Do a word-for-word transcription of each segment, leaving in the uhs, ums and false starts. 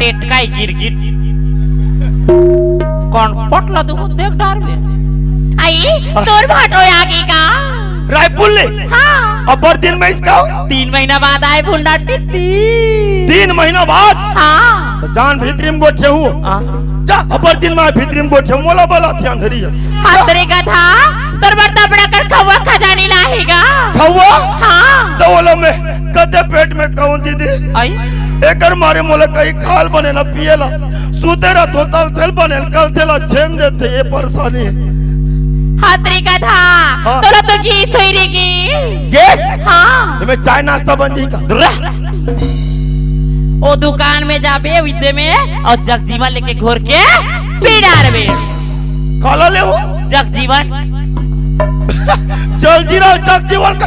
टेटकाई गिरगिट। कौन पटला दुगो देख डार में। आई, तोर भाटो आगे का? रायपुर ले? हाँ। अब्बर दिन में इसका? तीन महीना बाद आए भुंडा टिट्टी। तीन महीना बाद? हाँ। तो जान भीतरी में गोठे हूँ। हाँ। जा, अब्बर दिन में आए भीतरी में गोठे, मोला बोला थी अंधरी है। हतरे का था, तोर बर तबड़ा कर खवा खजानी लाहेगा। खवा? हाँ। तो बोलो मैं, कते पेट में कहूँ दीदी? आई? एकर मारे मोला कहीं खाल बने ना पिएला। सूते रहत हो तल तेल बने, कल तेला छेन देते, ये परेशानी। हतरी का था, हाँ। तोला तो गीस होई रे गीस। गैस? हाँ। तो मैं चाय नाश्ता बन जाई का? दुर्रा। ओ दुकान में जाबे, विद्य में, और जगजीवन लेके घोर के पी डारबे। काला ले हो? जगजीवन। जलजीरा, जगजीवन का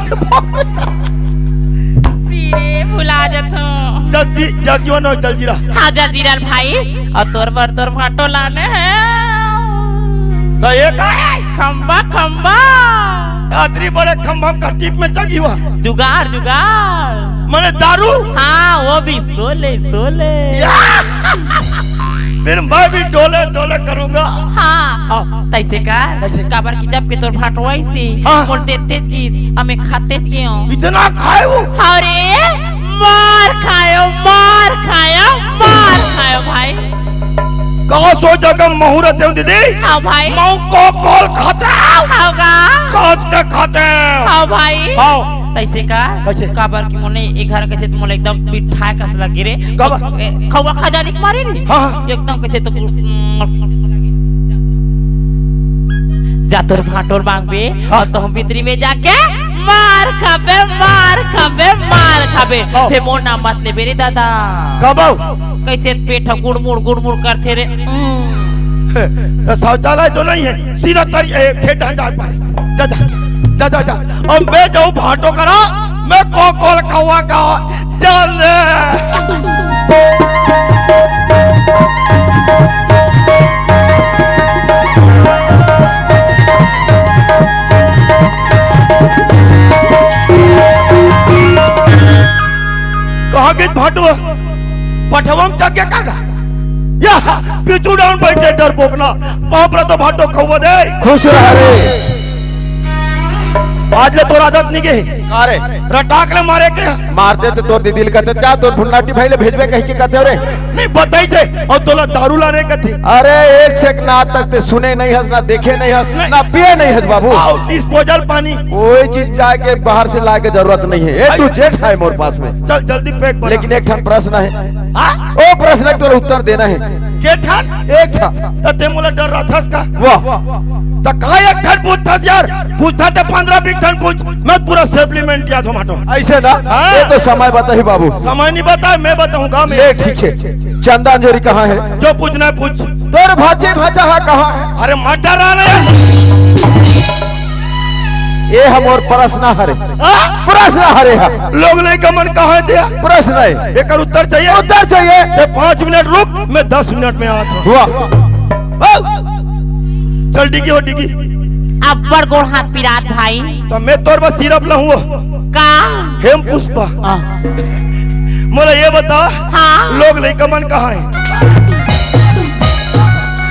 सिरे भुला जथो। जगजी-, जगजीवन और जलजीरा। हाँ, जलजीरा भाई, और तोर बर तोर भाटो लाने हैं। तो ये का है? खंबा, खंबा। अतरी बड़े खंबा में का टीप में जगी हुआ। जुगाड़, जुगाड़। मने दारू? हाँ, वो भी सोले, सोले। या! फिर मैं भी डोले, डोले करूंगा। हाँ। हाँ। तैसे कर, कैसे? काबर कि जब के तोर भाटवाई से हाँ। मोर देते जी, हमें खाते जी हो। इतना खाए वो? अरे, मार खायो, मार खायो, मार खायो भाई। का सो जगह महूरत है दीदी? हाँ भाई। मऊ को कॉल खाते हो? हाँ गा। कांच के खाते हो? हाँ भाई। हाँ। तैसे का? कैसे? काबर कि मोने ए घर कैसे तो मोला एकदम बिठाए कस लगे रे। काबर? ए, खवा खजानी के मारे रे। हाँ, हाँ। एकदम कैसे तो जा तोर भाटोर मांगबे हाँ। और तो हम भीतरी में जाके मार खाबे, मार खाबे, मार खाबे। हाँ। से मोर नाम मत लेबे रे दादा। कब आओ? कैसे पेट ह गुड़मुड़, गुड़मुड़ करथे रे। उम। तो शौचालय तो नहीं है, सीधा तरी, ए, खेत ढांचा पर। जा, जा, जा, जा, जा। अब मैं जाऊं भाटो करा, मैं को कॉल कौवा का, चल रे। कहाँ गए भाटो? पठवा में चढ़ गया का? या, पीछू डाउन बैठे डरपोकना। बाप रे तो भाटो खौवा दे। खुश रह रे। आज ले तोर आदत नहीं गई। का रे? रटाक ले मारे के। मारते तो तोर दीदी ले कहते, जा तोर भुन्नाटी भाई ले भेजबे कह के कहते रे। नहीं बताई से, और तोला दारू लाने कहते। अरे एक से एक ना आज तक ते सुने नहीं हस, ना देखे नहीं हस, नहीं। ना पिए नहीं हस बाबू। आओ, disposal पानी। कोई चीज जाके बाहर से लाए के जरूरत नहीं है। ए, तू आई। जेठ है मोर पास में। चल, जल्दी पैक बना। लेकिन एक ठन प्रश्न है। हाँ? ओ प्रश्न के तोला उत्तर देना है। के ठन? एक ठन। त ते मोला डर रहा थस का? वाह। त का एक ठन पूछथस यार? पूछता ते पन्द्रह बीस ठन पूछ। मैं पूरा supplement दिया था माटो। ऐसे ना? हाँ। ये तो समय बताही बाबू। समय नहीं बताए, मैं बताऊंगा मैं। ये ठीक है। चंदा अंजोरी कहाँ है? जो पूछना है पूछ। तोर भांची भांचा हा कहाँ है? अरे मटर आ रहे हैं। ये हमर प्रश्न हरे। हाँ? प्रश्न हरे हा। लोग लइका मन कहाँ दिया? प्रश्न है। एकर उत्तर चाहिए? उत्तर चाहिए। ते पाँच मिनट रुक, मैं दस मिनट में आता हूँ। वाह। ओ! चल डिगी हो डिगी। अब्बड़ गोड़ हाथ पिरात भाई। तो मैं तोर बस सिरप लहूँ। का? हेम पुष्पा। हाँ। मोला ये बता, हाँ। लोग लइका मन कहाँ है?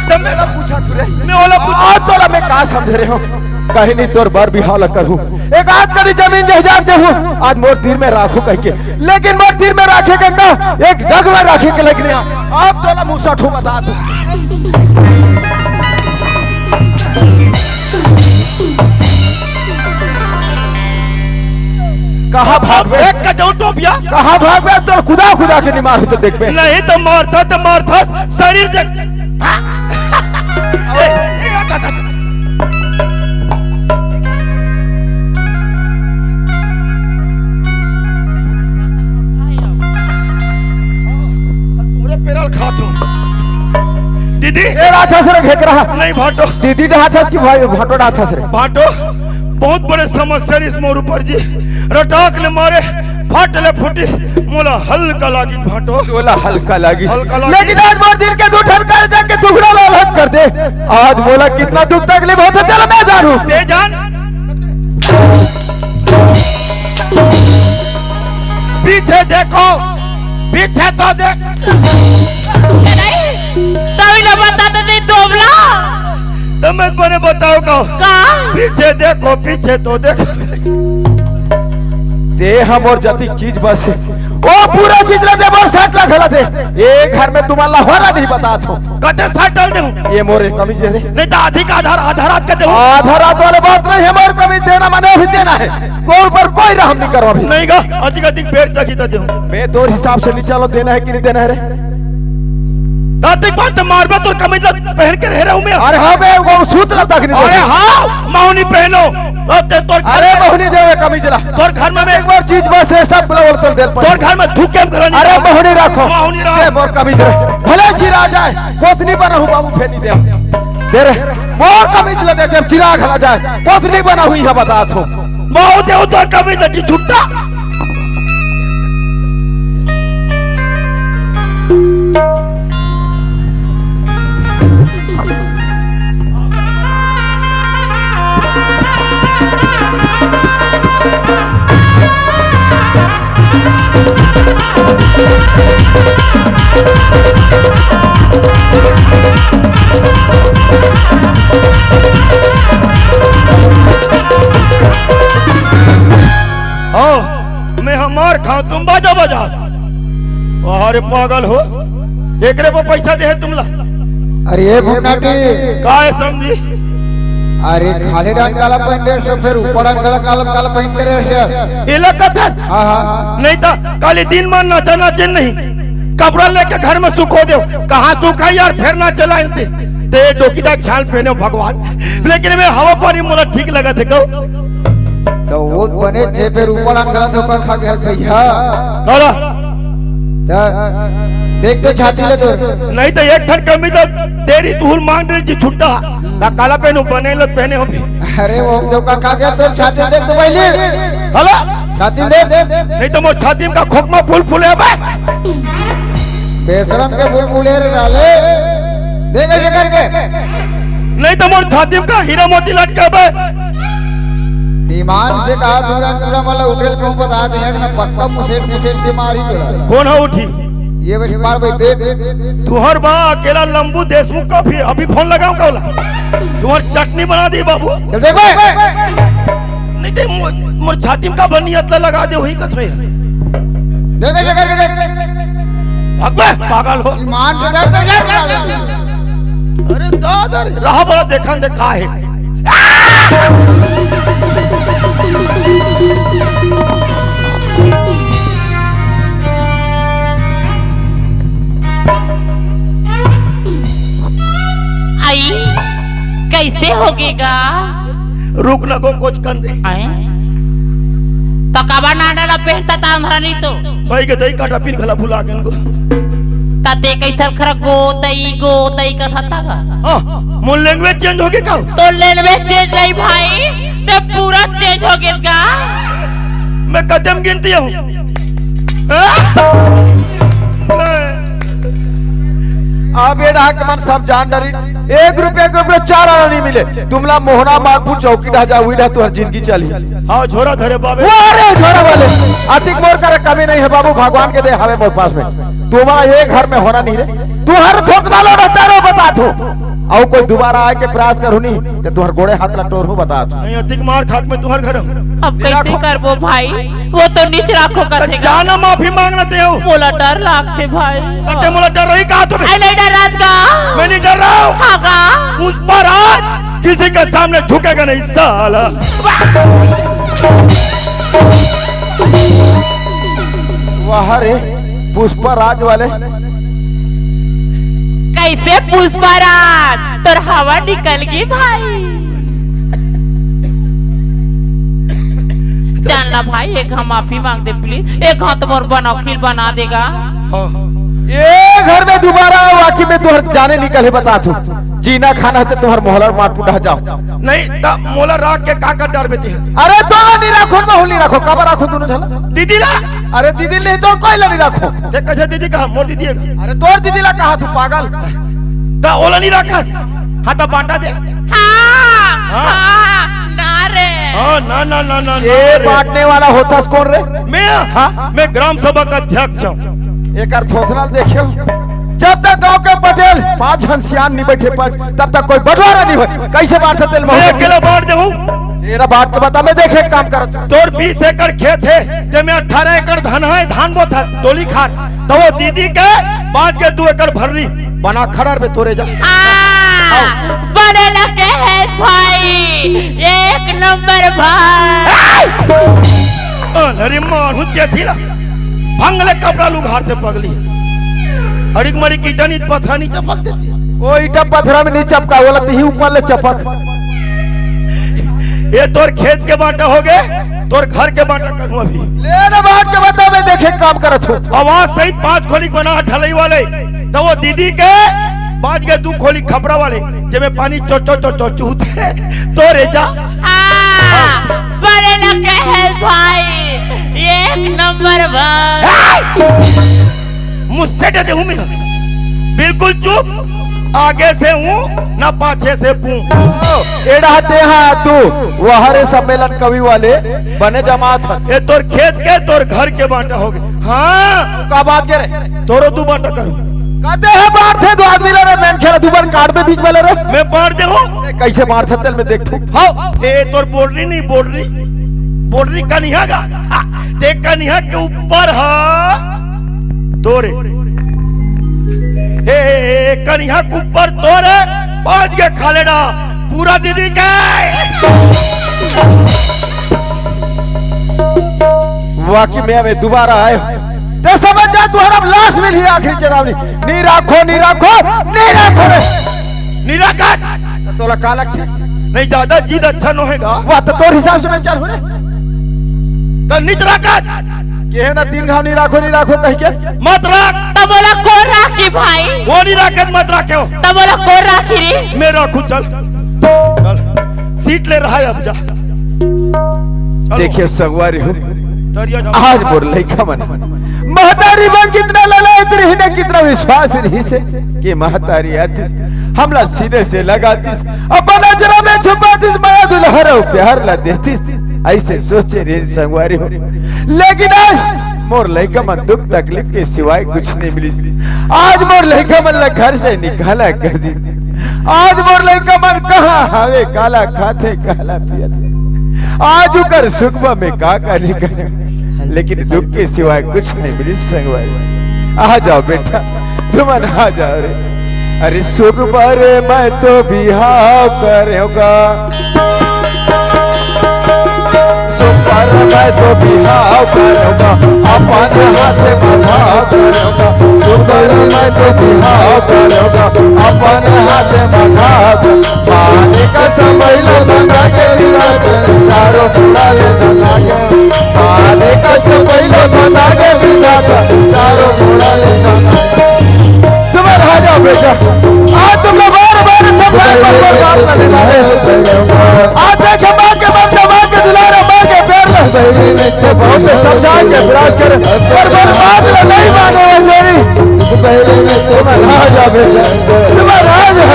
तो मैं ना पूछा तुरे, मैं ओला पूछा। आ, तोला मैं का समझ रहे हो? कहीं नहीं तोर बर बिहाव ला करूँ। एक आध कनी जमीन जायदाद देहूँ, आज मोर तीर में राखू कह के। लेकिन मोर तीर में राखे के का, एक जग में राखे के लेकिन आप तोला मुसठ हूँ बता दूँ। कहाँ भागबे? एक का जाऊं टोपिया। कहाँ भागबे? तोर कुदा कुदा के निमार हो तो देखबे। नहीं तो मारता तो मारता शरीर देख। ए, ए, आ, आ, आ, आ। तोरे पेरल खात हो। दीदी। ए, राक्षस रे घेकरा। नहीं, भाटो। दीदी डाहत हस कि भाई, भाटो डाहत हस रे? भाटो, बहुत बड़े समस्या रे इस मोर ऊपर जी। रटाक ले मारे, फाट ले फूटी, मोला हल्का लागी भाटो। मोला हल्का लागी। हल्का लागी। लेकिन आज मोर दिल के दू ठन कर जंग के टुकड़ा ला अलग कर दे। आज मोला कितना दुख तकलीफ होथे, चलो मैं जानू। ते जान। पीछे देखो, पीछे तो देख। नहीं, तभी ना बता तो दे दोबला। तो मैं तुम्हें बताऊं का? का? पीछे देखो, पीछे तो देखो। दे हमर जतिक चीज बस। ओ पूरा चीज ला दे, मोर शर्ट ला घला दे। ए घर में तुम्हारा लहरा नहीं बतात हो। कते शर्ट डाल दे हूँ। ये मोर कमीज रे। नहीं तो अधिक आधार, आधा रात के दे हूँ। आधा रात वाले बात नहीं है, मोर कमीज देना माने अभी देना है। कोई ऊपर कोई रहम नहीं करो अभी। नहीं गा, अधिक अधिक पेट चखी तो दे हूँ। मैं तोर हिसाब से नहीं चलो, देना है कि नहीं देना है रे? अधिक बात तो मारबा, तोर कमीज ला पहन के रह रहा हूँ मैं। अरे हाँ, मैं वो सूत ला तक नहीं अरे देना। हाँ, मौनी पहनो। अब ते तोर घर अरे में मौनी देवे कमीज ला। तोर घर में मैं एक बार चीज बस है, सब बोल तो दे तोर घर में थूके हम घर नहीं अरे जाऊँ। मौनी रखो। मौनी रखो। ए, मोर कमीज रे। भले चिरा जाए, गोतनी बना हूँ बाबू, फेर नहीं दे। दे रे। मोर कमीज ला दे, जब चिरा घला जाए, गोतनी बना हुई है, बता तू। मौत है, वो तोर कमीज लगी छुट्टा। आओ, मैं हमार खाऊं, तुम बाजा बजाओ। अरे पागल हो, एकरे पर पैसा दे है तुमला। अरे ये भुन्नाटी। का है समझी? अरे खाली डान काला पहन रहे सो, फिर ऊपर डान काला, काला, काला पहन रहे सो। ये लोग कथन। हाँ, हाँ। नहीं तो काली दिन में नाचा नाचे नहीं, कपड़ा लेके घर में सुखो दे। कहाँ सुखा यार, फिर ना चला इनते। ते डोकीदार छाल पहने भगवान, लेकिन मैं हवा पानी मोला ठीक लगा थे कहू। तो वो बने थे, फिर ऊपर डान गलत होकर खा गया भैया। काला। त देख तो छाती ले तोर। नहीं तो एक ठन कमी तो तेरी तूल मांग रही जी छुट्टा। ना काला पहनू, बने लो पहने हो भी। अरे वो जो का खा गया तोर छाती देख तो पहले। हला। छाती देख। नहीं तो मोर छाती में का खोखमा फूल फूले है बे। बेशरम के फूल फूले रे साले। देख ऐसे करके। नहीं तो मोर छाती में का हीरा मोती लटके बे। ईमान से कहा, दूरा दूरा वाला उठेल कहूँ बता दे, एक ना पक्का मुसेट मुसेट से मारी तोला। कौन है उठी? ये बस मार भाई, देख। तुहर बा अकेला लंबू देशमुख का भी अभी फोन लगाओ का बोला? तुहर चटनी बना दी बाबू। चल देख बे। नहीं ते मो-, मोर छाती में का बनियत ला लगा दे वही कथवे। देख ऐसे करके देख। भाग बे, पागल हो। ईमान से डर तो डर साले। अरे दादा रे, रहा बड़ा देखन दे का है। आई, कैसे होगे गा? रुक न गो, कुछ कन दे। आए? तो काबर नाना ला पहनता था अंधरा नहीं तो? भाई के दही काटा पिन घला भुला गन गो। ता ते कैसन खरा गो, दही गो, दही का था गा? हाँ, मोर language change होगे का? तो language change नहीं भाई, ते पूरा change होगे गा। मैं कदम गिनती हूँ। हाँ? अब ये रहा कि मन सब जान डरी, एक रुपया के ऊपर चार आना नहीं मिले। तुमला मोहना मारपुर चौकी ढा जा, उही ढा तुहर जिंदगी चली। हाँ, झोरा धरे बाबे। वाह रे, झोरा वाले। अतिक मोर करे कमी नहीं है बाबू, भगवान के दे हवे मोर पास में। तुम्हारा ये घर में होना नहीं रे। तुहर थोकना लो रहता रो बता तू। अउ कोई दोबारा आए के प्रयास करू नहीं, तो तुहर गोड़े हाथ ला टोरहूँ बता तू। नहीं, अतिक मार खाक में तुहर घर हूँ। अब कैसे करबो भाई? वो तो नीच राखो कथे। जाना माफी मांगना ते हो। मोला डर लागथे भाई। अते मोला डर रही कहा तुम्हें? आई नहीं डर राज का। मैं नहीं डर रहा हूँ। हाँ का? पुष्पा राज किसी के सामने झुकेगा नहीं साला। वाह रे, पुष्पा राज वाले। कैसे पुष्पा राज? तोर हवा निकल गई भाई। जान ला भाई, एक हम माफी मांग दे please, एक हाथ मोर बनौखिल बना देगा। हाँ। ये घर में दोबारा वाकई में तुहर जाने निकल है, बता तू। जीना खाना है तो तुहर मोहलर मार पुटा जाओ। नहीं, तब मोला राख के का कर डर बेटी है? अरे तो नहीं रखो, महू नहीं रखो, काबर रखो दोनों झला? दीदी ला। अरे दीदी नहीं तो कोई ला नहीं रखो। ते कैसे दीदी कहा? मोर दीदी है। अरे तोर दीदी ला कहा तू पागल? ता ओला नहीं रखस। हाँ, ता बांटा दे। हाँ, हाँ। हाँ, ना रे। हाँ, ना, ना, ना, ना, ये ना रे। बांटने वाला होता कौन रे? मैं, हाँ? मैं ग्राम सभा का अध्यक्ष हूँ। एक अर्थ होतना देखियो। जब तक गांव के पटेल पांच झन सियान नहीं बैठे पंच, तब तक कोई बंटवारा नहीं होय। कैसे बांटथे तेला मैं महूं अकेला बांट देहूं। तेरा बात के बता, मैं देखे काम करत। तोर बीस एकड़ खेत हे, तेमे अठारह एकड़ धान हे, धान बोथस, डोली खार। त वो दीदी के पांच के दू एकड़ भर्री बना खड़ा रे तोरे जा। आ, बने लगे है भाई, एक नंबर भाई। अरे मारू चेथी ला, भंगले कपड़ा लुघारथे पगली। अड़िक मड़िक ईटा नी पथरा नी चपक देथे। ओ ईटा पथरा में नी चपका, ओला तिही ऊपर ले चपक। ये तोर खेत के बांटा होगे, तोर घर के बांटा करहूं अभी। ले ना बांट के बता, मैं देखे काम करत हूं। आवाज सहित पांच खोली बना ढलई वाले, त वो दीदी के पांच के दू खोली खपरा वाले, जेमे पानी चो चो चो चो चूहथे, तोरे जा। हाँ, बने लगे है भाई, एक नंबर भाई। मुझसे डरे हूँ मैं, बिल्कुल चुप। आगे से हूँ ना पाछे से पू। एड़ा ते हा तू, वहरे सम्मेलन कवि वाले बने जमात हस। ये तोर खेत के, तोर घर के बांटा होगे। हाँ। का बात करे? तोरो दू बांटा करूं। कहते हैं बांटथे दू आदमी ला रे, मैं खेला दू बार काट में बीच वाले रे। मैं बांट दे हूँ। ए, कैसे बांटथे तेला मैं देखथूं। हाँ, ए तोर बोर्डरी नहीं, बोर्डरी, बोर्डरी कनिहा गा। हाँ, ते कनिहा के ऊपर हा तोरे। ए, ए, ए, कनिहा के ऊपर तोरे, पांच के खा लेना, पूरा दीदी के। वाकई में अबे दोबारा आए। ते समझ जा, तुहर अब लाश मिलही आखिरी चेतावनी। नी राखो, नी राखो, नी राखो रे। नी राखत। त तोला का लगथे? नहीं, ज्यादा जिद अच्छा नोहे गा। वाह, त तोर हिसाब से मैं चल हो रे। त नित राखत। केहे ना तीन घाव नी राखो, नी राखो कहिके। मत राख। त मोला कोन राखी भाई? वो नी राखत, मत राखे हो। त मोला कोन राखी रे? मैं राखूं, चल। चल। सीट ले रहा है, अब जा। चलो। देखिए संगवारी हो, तरिया जाओ। आज मोर लइका मन महतारी मन कितना ललायत रहिस ना, कितना विश्वास रहिस हे कि महतारी आतिस, हमला सीने से लगातिस, अपन अचरा में छुपातिस, मया दुलार अउ प्यार ला देतिस, अइसे सोचे रहिन संगवारी हो। लेकिन आज मोर लइका मन दुख तकलीफ के सिवाय कुछ नहीं मिलिस। आज मोर लइका मन ला घर से निकाला कर दिस। आज मोर लइका मन कहाँ हावे, काला खाथे, काला पियत। आज उकर सुख बर मैं का का नहीं करे, लेकिन दुख के सिवाय कुछ नहीं मिलिस संगवारी। आ जाओ बेटा, तुमन आ जाओ रे। अरे सुख बर मैं तो बिहाव करेंव गा। सुख बर मैं तो बिहाव करेंव गा, अपन हाथ में भाव करेंव गा। सुख बर मैं तो बिहाव करेंव गा, अपन हाथ में भाव। पानी का समझ लो गंगा के विराट, चारों मुड़ा ले दलाया। पानी का समझ लो गंगा के विराट, चारों मुड़ा ले दलाया। तुम्हें राजा बेटा, आज तुमने बार बार सब बार बार बार बात करने वाले। आज देखे माँ के ममता, माँ के दुलारा, माँ के प्यार में बहुत समझा के प्रयास करे, पर बर्बाद में नहीं माने वाली। तुम्हें राजा बेटा, तुम्हें राजा।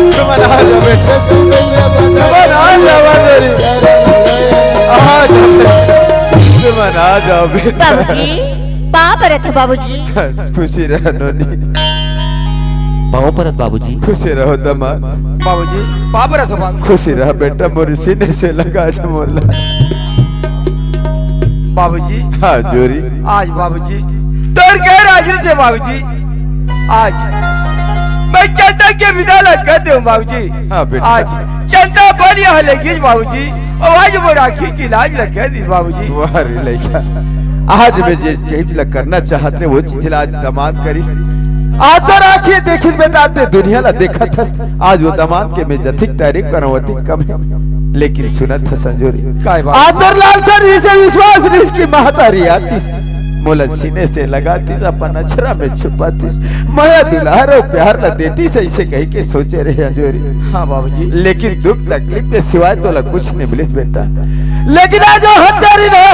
तुमन आ जाओ बेटा। तुमन आ जाओ बेटा। आ जाओ बेटा। तुमन आ जाओ बेटा। बाबूजी, पाँव परत हँव बाबूजी। खुशी रह नोनी। पाँव परत बाबूजी। खुशी रहो दमाद। बाबूजी, पाँव परत हँव बाबूजी। खुशी रह बेटा, मोर सीने से लगा दे मोला। बाबूजी। हाँ जोरी। आज बाबूजी तोर गैर हाजिरी से बाबूजी, आज मैं चंदा के विदा ला कर देंव बाबूजी। हाँ बेटा। आज चंदा बनिया ले गिस बाबूजी, अउ आज वो राखी के लाज ला कर दिस बाबूजी। वाह रे लइका, आज मैं जे चीज ला करना चाहत रहेंव, वो चीज ला आज दमाद करिस। आज तो राखी देखिस बेटा, ते दुनिया ला देखत हस, आज वो दमाद के मैं जतिक तारीफ करँव, ओतिक कम हे। लेकिन सुनत हस संजोरी, काय बात? आज तोर लालसा रहिस हे, विश्वास रहिस हे कि महतारी आतिस, मोला सीने से लगातिस, अपन अचरा में छुपातिस, मया दुलार अउ प्यार ला देतिस, अइसे कहिके सोचे रहेंव संजोरी। हाँ बाबूजी। लेकिन दुख तकलीफ के सिवाय तोला कुछ नहीं मिलिस बेटा। लेकिन आज वो हत्यारी ना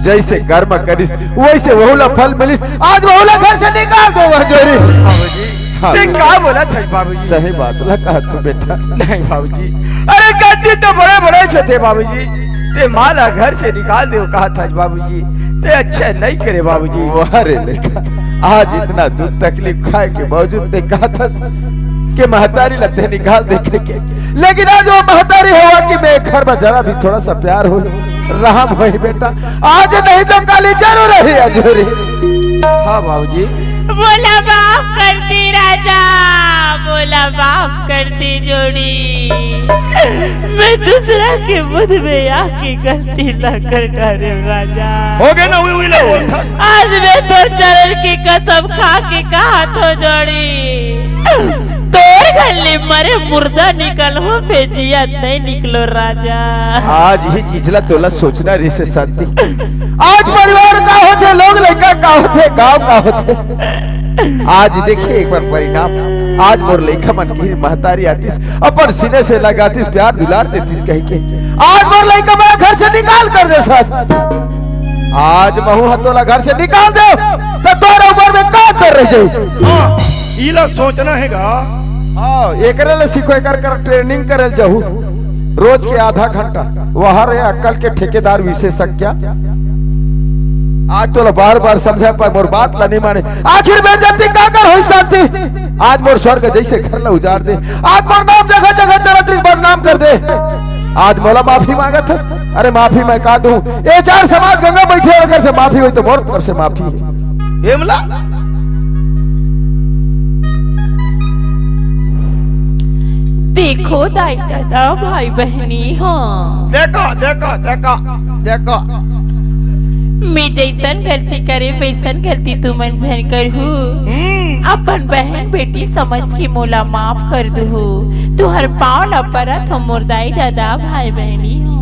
जइसे कर्म करिस, वइसे वहू ला फल मिलिस। आज वहू ला घर से निकाल देंव संजोरी। बाबूजी। हाँ। ते का बोलत हस बाबूजी? सही बात ला कहत हस बेटा। नहीं बाबूजी, अरे गलती तो बड़े बड़े से होथे बाबूजी। ते माँ ला घर से निकाल देव कहत हस बाबूजी, ते अच्छा नहीं करे बाबूजी। वाह रे लइका, आज इतना दुख तकलीफ खाए के बावजूद ते कहत हस के महतारी ला ते निकाल दे के, लेकिन आज वो महतारी होवा कि मैं घर में जरा भी थोड़ा सा प्यार हो, रहम होही बेटा, आज नहीं तो काली जरूर रही अजोरी। हाँ बाबूजी। मोला माफ कर दे राजा, मोला माफ कर दे जोड़ी। मैं दूसरा के मुंह में आके गलती ना कर डारे राजा। हो गए ना, हुई, हुई ले बोल। आज मैं तोर चरण की कसम खा के कहत हों जोड़ी, तोर घर ले मरे मुर्दा निकलहूं, फेर जियत नहीं निकलों राजा। आज ये चीज ला तोला सोचना रहिसे शांति। आज परिवार का होथे, लोग लइका का होथे, गांव का होथे। आज देखिए एक बार परिणाम। आज मोर लइका मन के महतारी आतिस, अपन सीने से लगातिस, प्यार दुलार देतिस कहिके। आज मोर लइका मन घर से निकाल कर दे सर। आज महू ह तोला घर से निकाल दे, त तोर उम्र में का अंतर रह जाई? हाँ, इला सोचना हे गा। हाँ, एकरे ले सीखो, एकर कर ट्रेनिंग करे ल जाहू। रोज के आधा घंटा। वहाँ रे अक्कल के ठेकेदार विशेषज्ञ। आज तोला बार बार समझा पर मोर बात ला नहीं माने। आखिर बेइज्जती का कर होई शांति? आज मोर स्वर्ग जैसे घर ला उजाड़ दे। आज मोर नाम जगह जगह चलत रही बदनाम कर दे। आज मोला माफी मांगत हस? अरे माफी मैं का दूं? ये चार समाज गंगा बैठे ओकर से माफी होई तो मोर तरफ से माफी हे। एमला देखो दाई ददा, भाई बहनी हो। देखो, देखो, देखो, देखो। मैं जैसन गलती करे वैसन गलती तुमन झन करहू। हम्म। अपन बहन बेटी समझ के मोला माफ कर दुहू। तुहर पाँव ला परत हो मोर दाई ददा, भाई बहनी हो।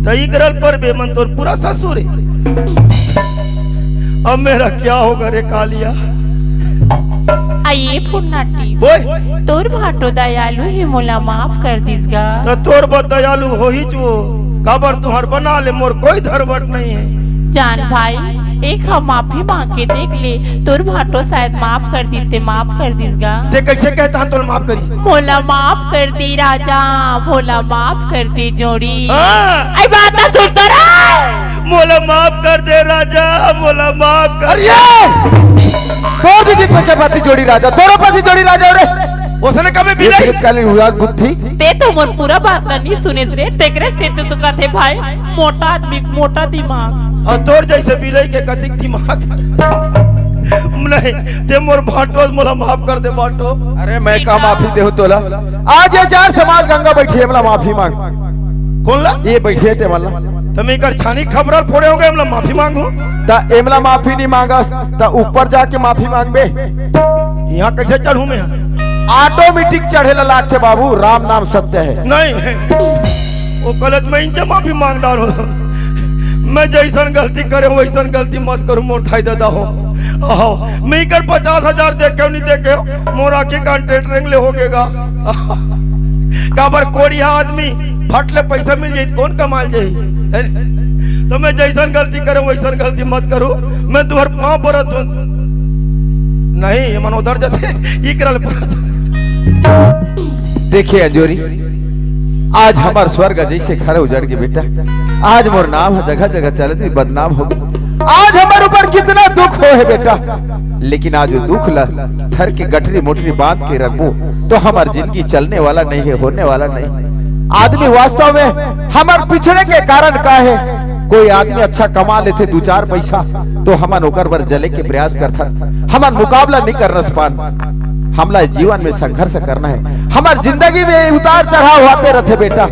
त इकरल पर बे मन तोर पूरा ससुर हे। अब मेरा क्या होगा रे कालिया? आ ये फुन्नाटी। ओए। तोर भाटो दयालु हे, मोला माफ कर दिस गा। त तोर बर दयालु होही च वो, काबर तुहर बना ले मोर कोई धरवट नहीं हे। जान भाई, एक ह माफी मांग के देख ले, तोर भाटो शायद माफ कर दिस ते माफ कर दिस गा। ते कैसे कहता हम तोला माफ करी? मोला माफ कर दे राजा, मोला माफ कर दे जोड़ी। हाँ। आई बात सुन तो रे। मोला माफ कर दे राजा, मोला माफ कर अरे दे। ये! तोर दीदी पके पति जोड़ी राजा, तोरो पति जोड़ी राजा रे। उसने कभी भी ये नहीं। जगत कालीन हुआ गुत्थी। ते तो मोर पूरा बात ला नहीं सुनेस रे, तेकरे से तो, तो कहते भाई, मोटा आदमी, मोटा दिमाग। और तोर जैसे बिलाई के कतिक दिमाग। नहीं, ते मोर भाटो, मोला माफ कर दे भाटो। अरे मैं का माफी देहूं तोला? आज ये चार समाज गंगा बैठी हे, एमला माफी मांग। कौन ला? ये बैठी हे ते वाला। त मैं कर छानी खपरा ल फोड़े हों गा, एमला माफी मांगहूं। त एमला माफी नहीं मांगस, त ऊपर जाके माफी मांगबे। यहाँ कैसे चढ़ूं मैं? ऑटोमेटिक चढ़े ला लागथे बाबू, राम नाम सत्य हे। नहीं, वो गलत मैं इनसे माफी मांग डारूं। मैं जैसन गलती करे वैसन गलती मत करूं मोर दाई ददा हो। आओ, मैं कर पचास हजार देखे नहीं देखे, मोर आंखी कान टेटरेंग ले हो गेगा। काबर कोढ़िया आदमी फट ले पैसा मिल जाई, कौन कमाल जाई? त मैं जैसन गलती करे वैसन गलती मत करूं, मैं तुहर पाँव परत हूं। नहीं, ये मन उधर जाते, इकरल परत। देखिए अंजोरी, आज हमर स्वर्ग जैसे घर उजड़ गे बेटा। आज मोर नाम ह जगह जगह चलत ही बदनाम हो गे। आज हमर ऊपर कितना दुख हो हे बेटा, लेकिन आज वो दुख ला धर के गठरी मोटरी बांध के रखबो तो हमर जिंदगी चलने वाला नहीं हे, होने वाला नहीं। आदमी वास्तव में हमर पिछड़े के कारण का हे? कोई आदमी अच्छा कमा लेथे दू चार पैसा तो हमन ओकर बर जले के प्रयास करथन, हमन मुकाबला नहीं करना पान। हमला जीवन में संघर्ष करना हे, हमर जिंदगी में उतार चढ़ाव होते रथे बेटा।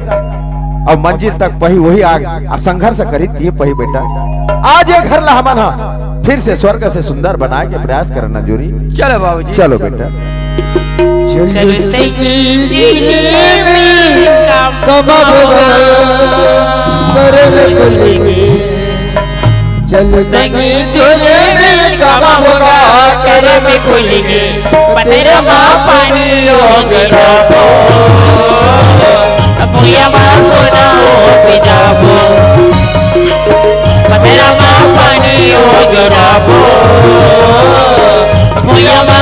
अब मंजिल तक पही वही आग, अब संघर्ष करी ये पही बेटा। आज ये घर ला हमन हा फिर से स्वर्ग से सुंदर बनाए के प्रयास करना जोरी। चलो बाबूजी। चलो बेटा। चल संगी जी ने कमाबो गा, करम खुल गे। चल संगी जी ने कमाबो गा, करम खुल गे। पथरा मा पानी ओगराबो, भुइयां मा सोना ओ बिजाबो। पथरा मा पानी ओगराबो, भुइयां मा